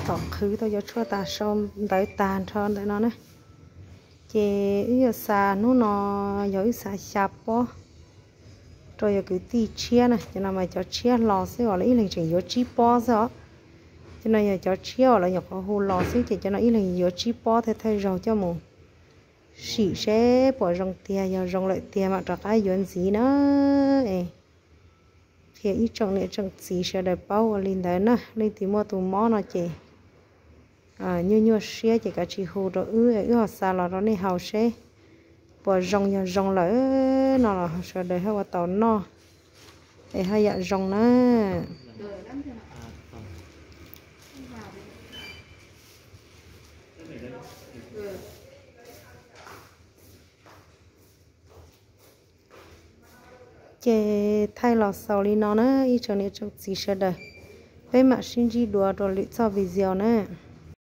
tom qhwv tau cov tshuaj tas sau ntawv tag nrho ntawm no na. Ces wb yuav xa hnub no, yog wb xa xya pob rau yog kwv tij tshiab na. Cov no mas cov tshiab hlo xwb os, lawv ib leeg tseem yuav tsib pob xwb os. Cov no yog cov tshiab uas lawv nyuam qhuav hu los xwb, ces cov no ib leeg yuav tsib pob thiaj thawj zaug coj mus sim seb puas zoo tiag, yog zoo lawm tiag mam rov qab yuav ntxiv na. Es qhia ib tsoom niam tsoom txiv sawv daws paub ua li ntawd na. Leej twg muaj tus mob no ces nyuaj nyuaj siab ces kav tsij hu rau wb, wb ho xa los rau nej haus seb puas zoo. Yog zoo lawm no los sawv daws ho ua tau noj es ho yam zoo na. Ces thaij los xaus li no na ib tsoom niam tsoom txiv sawv daws, peb mam sib ntsib dua rau lwm txoj video na.